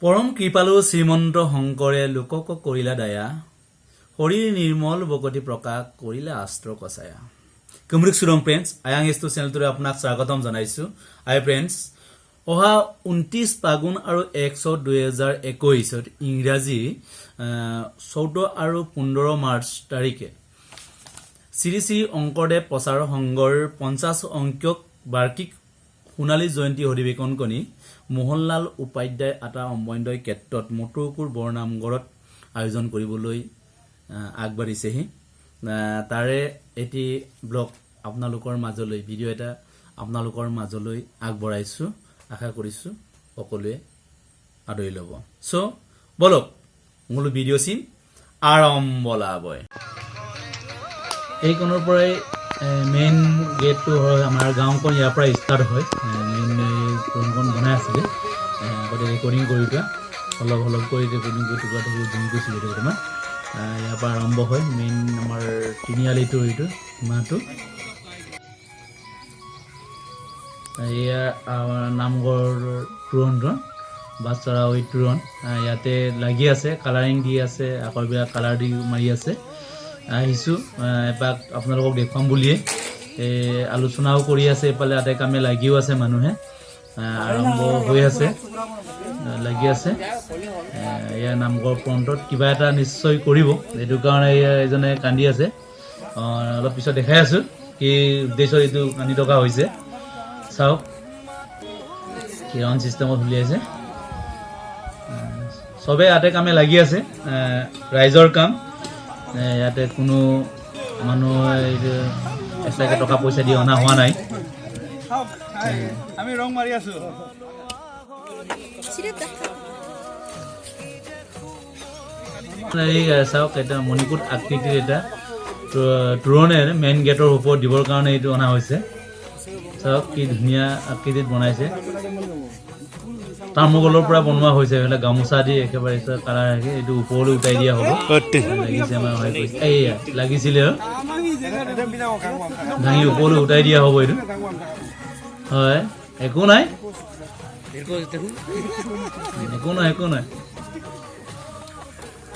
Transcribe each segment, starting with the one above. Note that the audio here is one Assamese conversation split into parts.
পৰম কৃপালু শ্ৰীমন্ত শংকৰে লোকক কৰিলা দয়া, শৰীৰ নিৰ্মল বকতি প্ৰকাশ কৰিলা আস্ত্ৰ কচায়া। কুমৰিক চুৰং ফ্ৰেণ্ডছ, আয়াং এছটো চেনেলটোৰে আপোনাক স্বাগতম জনাইছোঁ। আই ফ্ৰেণ্ডছ, অহা 29 ফাগুন আৰু 1/6/2021ত ইংৰাজী 14 আৰু 15 মাৰ্চ তাৰিখে শ্ৰী শ্ৰী শংকৰদেৱ প্ৰচাৰ সংঘৰ 50 সংখ্যক বাৰ্ষিক সোণালী জয়ন্তী অধিৱেশনখনি মোহনলাল উপাধ্যায় আতা সমন্বয় ক্ষেত্ৰত মটৰকুৰ বৰনামঘৰত আয়োজন কৰিবলৈ আগবাঢ়িছেহি। তাৰে এটি ব্লগ আপোনালোকৰ মাজলৈ, ভিডিঅ' এটা আপোনালোকৰ মাজলৈ আগবঢ়াইছোঁ। আশা কৰিছোঁ সকলোৱে আদৰি ল'ব। চ' ব'লক, মূল ভিডিঅ' চিন আৰম্ভ লাবয়। এইকণৰ পৰাই মেইন গেটটো হয়। আমাৰ গাঁওখন ইয়াৰ পৰা ষ্টাৰ্ট হয়। মেইন তোৰণখন বনাই আছিলে। আগতে ৰেকৰ্ডিং কৰি থোৱা, অলপ অলপ কৰি ৰেকৰ্ডিং কৰি টুকুৰা টুকুৰি জুম কৰিছিলোঁ। এইটো বৰ্তমান ইয়াৰ পৰা আৰম্ভ হয় মেইন আমাৰ তিনিআলিটো, এইটো সীমাটো। এয়া আমাৰ নামঘৰ তোৰণটো, বাটচৰাঐ তোৰণ। ইয়াতে লাগি আছে, কালাৰিং দি আছে, আখৰবিলাক কালাৰ দি মাৰি আছে। আহিছোঁ এপাক আপোনালোকক দেখুৱাম বুলিয়ে। এই আলোচনাও কৰি আছে, এইফালে আতে কামে লাগিও আছে মানুহে। আৰম্ভ হৈ আছে, লাগি আছে। এয়া নামঘৰ ফ্ৰণ্টত কিবা এটা নিশ্চয় কৰিব, সেইটো কাৰণে এয়া এজনে কান্দি আছে। অলপ পিছত দেখাই আছোঁ কি উদ্দেশ্য এইটো কান্দি থকা হৈছে। চাওক, কিৰণ চিষ্টেমত উলিয়াইছে। চবে ইয়াতে কামে লাগি আছে, ৰাইজৰ কাম। ইয়াতে কোনো মানুহ এইটো এক্সট্ৰাকৈ টকা পইচা দি অনা হোৱা নাই। আমি ৰং মাৰি আছো। এই চাওক, এটা মণিকূট আকৃতিৰ এটা তোৰণে মেইন গেটৰ ওপৰত দিবৰ কাৰণে এইটো অনা হৈছে। চাওক, কি ধুনীয়া আকৃতিত বনাইছে। তামোলৰ পৰা বনোৱা হৈছে। এইফালে গামোচা দি একেবাৰে কালাৰ ৰাখি এইটো ওপৰলৈ উঠাই দিয়া হ'ব। লাগিছে আমাৰ হয় কৈছে। এইয়া লাগিছিলে আৰু ভাঙি ওপৰলৈ উঠাই দিয়া হ'ব এইটো। হয়, একো নাই, একো নাই, একো নাই,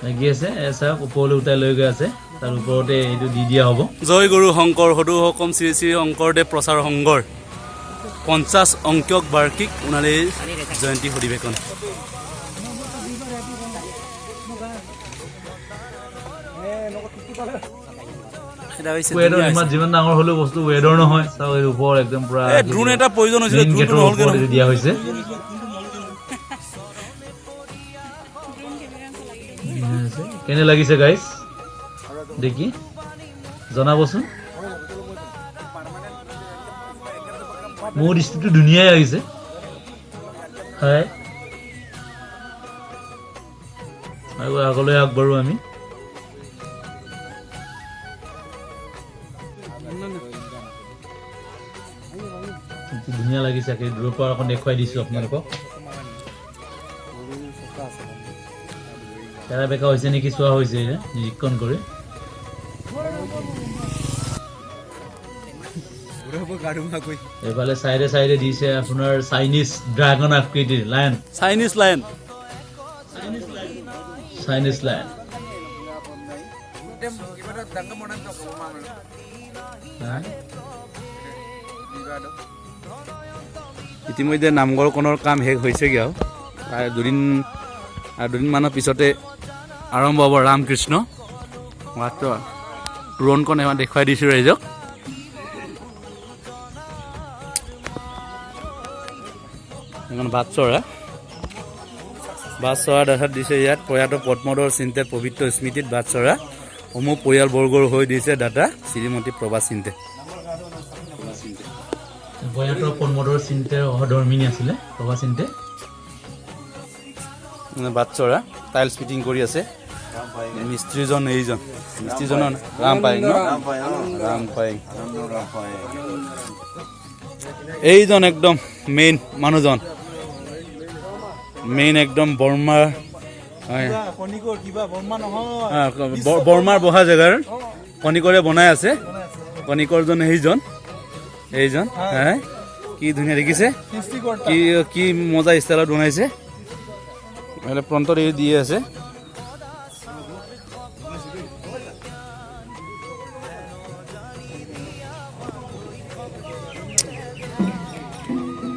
লাগি আছে। এই চাওক, ওপৰলৈ উঠাই লৈ গৈ আছে, তাৰ ওপৰতে এইটো দি দিয়া হ'ব। জয় গুৰু শংকৰ। সদৌ অসম শ্ৰী শ্ৰী শংকৰদেৱ প্ৰচাৰ সংঘৰ 50 অংকক বাৰ্ষিক সোণালী জয়ন্তী অধিৱেশন। ৱেডৰ ইমান যিমান ডাঙৰ হ'লেও বস্তু ৱেডৰ নহয়। চাওক, এই ওপৰত একদম পুৰা ড্ৰোন এটা প্ৰয়োজন হৈছিলে, মেইন ড্ৰোনটো গেটৰ নহ'লগে ওপৰত নহয়। এইটো দিয়া হৈছে। কেনে লাগিছে গাইজ দেখি জনাবচোন। মোৰ দৃষ্টিটো ধুনীয়াই লাগিছে। হয়, আৰু আগলৈ আগবাঢ়ো আমি। ধুনীয়া লাগিছে, একে দূৰৰ পৰা অকণ দেখুৱাই দিছোঁ আপোনালোকক। তেৰা বেকা হৈছে নেকি চোৱা হৈছে, এতিয়া নিৰীক্ষণ কৰি। এইফালে চাইডে চাইডে দিছে আপোনাৰ চাইনিজ ড্ৰাগন আকৃতিৰ lion, Chinese lion, Chinese lion. ইতিমধ্যে নামঘৰখনৰ কাম শেষ হৈছেগৈ আৰু তাৰ দুদিন আৰু দুদিনমানৰ পিছতে আৰম্ভ হ'ব ৰামকৃষ্ণ। মাত্ৰ তোৰণখন এবাৰ দেখুৱাই দিছোঁ ৰাইজক। এখন বাটচৰা, বাটচৰা দেখাত দিছে ইয়াত প্ৰয়াত পদ্মধৰ চিন্তে পবিত্ৰ স্মৃতিত বাটচৰা সমূহ পৰিয়ালবৰ্গৰ হৈ দিছে দাতা শ্ৰীমতী প্ৰভা চিন্তে। প্ৰয়াত পদ্মধৰ চিন্তেৰ সহধৰ্মিনী আছিলে প্ৰভা চিন্তে। মানে বাটচৰা টাইলছ ফিটিং কৰি আছে মিস্ত্ৰীজন, এইজন মিস্ত্ৰীজনৰ ৰাম পায়েং ন? ৰাম পায়েং। এইজন একদম মেইন মানুহজন, মেইন একদম বৰ্মা। হয়। বৰ্মাৰ বহা জেগাৰ কণিকৰে বনাই আছে। কণিকৰজন সেইজন, এইজন। হে, কি ধুনীয়া দেখিছে, কি কি মজা ষ্টাইলত বনাইছে। এইফালে ফ্ৰণ্টত এই দিয়ে আছে।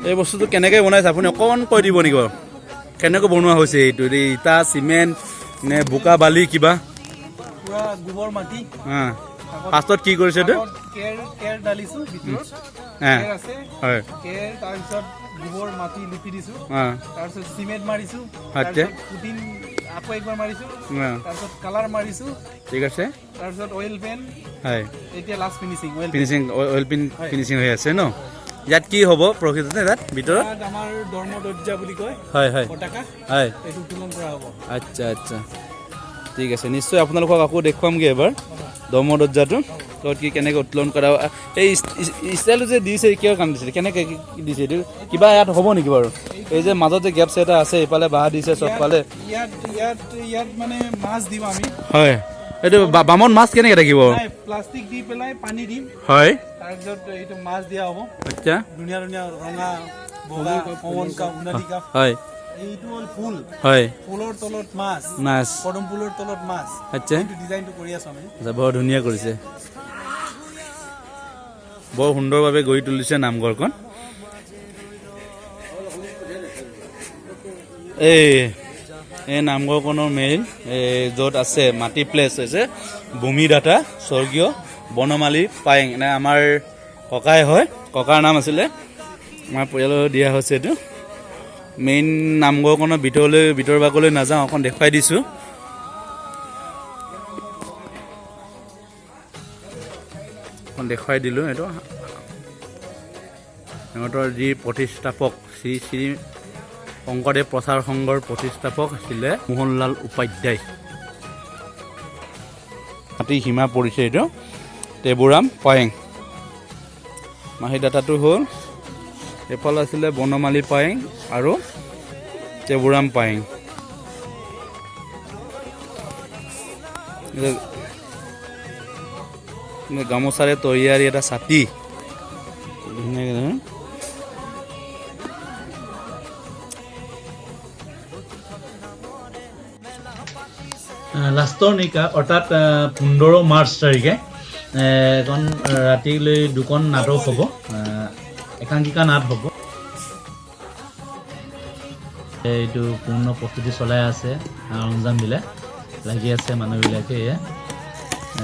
এই বস্তুটো কেনেকৈ বনাইছে আপুনি অকণমান কৈ দিব নেকি বাৰু? কেনেকৈ বনোৱা হৈছে এইটো? এই ইটা, চিমেণ্ট নে বোকা, বালি কিবা? পুৰা গোবৰ, মাটি। ফাৰ্ষ্টত কি কৰিছে এইটো? আগত কেৰ ঢালিছো ভিতৰত। কেৰ আছে। কেৰ, তাৰপিছত গোবৰ, মাটি লিপি দিছো। তাৰপিছত চিমেণ্ট মাৰিছো। তাৰপিছত পুটিন আকৌ একবাৰ মাৰিছো। তাৰপিছত কালাৰ মাৰিছো। ঠিক আছে। তাৰপিছত অইল পেইণ্ট। এতিয়া last finishing, oil. Finishing, oil paint finishing হৈ আছে ন? ইয়াত কি হ'ব প্ৰকৃততে তাত ভিতৰত? ইয়াত আমাৰ ধৰ্ম দৰ্জা বুলি কয়। হয় হয় পতাকা। এইটো উত্তোলন কৰা হ'ব। আচ্ছা আচ্ছা, ঠিক আছে। নিশ্চয় আপোনালোকক আকৌ দেখুৱামগৈ এবাৰ ধৰ্ম দৰ্জাটো ক'ত কি কেনেকৈ উত্তোলন কৰা। এই ষ্টাইলটো যে দিছে, কিয় কাম দিছে, কেনেকৈ কি দিছে এইটো? কিবা ইয়াত হ'ব নেকি বাৰু? এই যে মাজত যে গেপছ এটা আছে, এইফালে বাঁহ দিছে চবফালে। ইয়াত মানে মাছ দিম আমি। হয়, এইটো বামত মাছ কেনেকৈ থাকিব? নাই, প্লাষ্টিক দি পেলাই পানী দিম। তাৰপিছত এইটো মাছ দিয়া হ'ব। ধুনীয়া ধুনীয়া ৰঙা, বগা, কমন কাপ, সোণালী কাপ। এইটো হ'ল ফুল। ফুলৰ তলত মাছ। মাছ। পদুম ফুলৰ তলত মাছ। এইটো ডিজাইনটো কৰি আছো আমি। আচ্ছা, বৰ ধুনীয়া কৰিছে, বৰ সুন্দৰভাৱে গঢ়ি তুলিছে নামঘৰখন। এই নামঘৰখনৰ মেইন এই য'ত আছে মাটি প্লেচ হৈছে ভূমিদাতা স্বৰ্গীয় বনমালী পায়েং, মানে আমাৰ ককাই হয়, ককাৰ নাম আছিলে, আমাৰ পৰিয়ালৰ দিয়া হৈছে এইটো। মেইন নামঘৰখনৰ ভিতৰ ভাগলৈ নাযাওঁ, অকণ দেখুৱাই দিছোঁ। অকণ দেখুৱাই দিলোঁ। এইটো সিহঁতৰ যি প্ৰতিষ্ঠাপক শ্ৰী শ্ৰী শংকৰদেৱ প্ৰচাৰ সংঘৰ প্ৰতিষ্ঠাপক আছিলে মোহনলাল উপাধ্যায়। মাটি সীমা পৰিছে এইটো টেবুৰাম পায়েং। মাহীদাতাটো হ'ল এইফালে আছিলে বনমালী পায়েং আৰু টেবুৰাম পায়েং। গামোচাৰে তৈয়াৰী এটা ছাতি ধুনীয়াকৈ নহয়? লাষ্টৰ নিশা অৰ্থাৎ 15 মাৰ্চ তাৰিখে এখন ৰাতিলৈ দুখন নাটক হ'ব, একাংকিকা নাট হ'ব। এইটো পূৰ্ণ প্ৰস্তুতি চলাই আছে, সৰঞ্জামবিলাক লাগি আছে মানুহবিলাকে। এয়া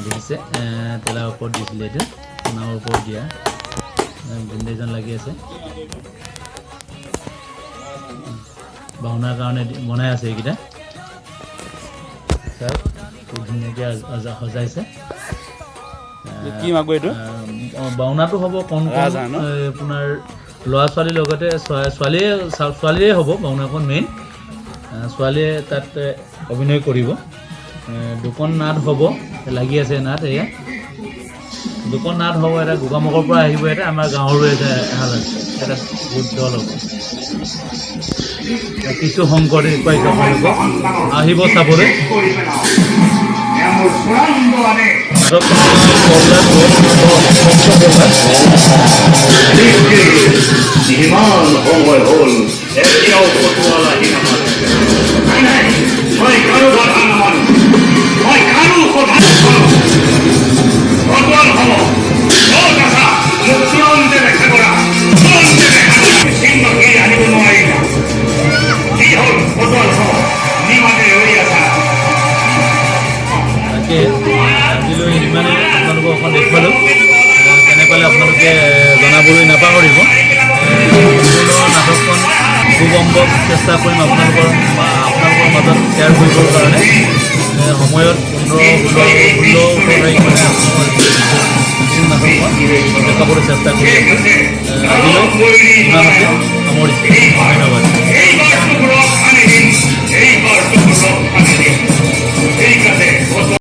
দেখিছে, তেলাৰ ওপৰত দিছিলে, এইটো নাৱৰ ওপৰত দিয়া বৃন্দাজন লাগি আছে। ভাওনাৰ কাৰণে বনাই আছে এইকেইটা। চাওক, খুব ধুনীয়াকৈ সজাইছে। কি মাগো এইটো? ভাওনাটো হ'ব কণ কণ, ৰাজহাঁহ ন? আপোনাৰ ল'ৰা ছোৱালীৰ লগতে ছোৱালীয়ে হ'ব ভাওনাখন মেইন। ছোৱালীয়ে তাত অভিনয় কৰিব। দুখন নাট হ'ব, লাগি আছে নাট। এয়া দুখন নাট হ'ব, এটা গোগামুখৰ পৰা আহিব, এটা আমাৰ গাঁৱৰো এটা এহাল আছে, এটা গোট দল হ'ব। কিছু শংকৰদেৱ দেখুৱাইছে আপোনালোকক, আহিব চাবলৈ। ইমান সময় হ'ল, এতিয়াও ফটোৱাল আহি নামাতে। নাই নাই, মই কাৰো কথা নামানো, মই কাৰো কথা নামানো। ফটোৱাল হ'ব, ক'ত আছা মোক তুৰন্তে দেখা কৰা, তুৰন্তে দেখা কৰা। চিহ্ন কি আনিব নোৱাৰিলা? কি হ'ল ফটোৱাল হ'ব, নিমাতে ৰৈ আছা? তাকে আজিলৈ ইমানেই, আপোনালোকক অকণ দেখুৱালোঁ। কেনে পালে আপোনালোকে জনাবলৈ নাপাহৰিব। সম্পূৰ্ণ নাটকখন খুব সম্ভৱ চেষ্টা কৰিম আপোনালোকৰ মাজত শ্বেয়াৰ কৰিবৰ কাৰণে। সময়ত 15, 16, 18 তাৰিখ মানে আপোনালোকৰ নাটকখন দেখাবলৈ চেষ্টা কৰি আছোঁ। আজিলৈ ইমানতে সামৰিছোঁ।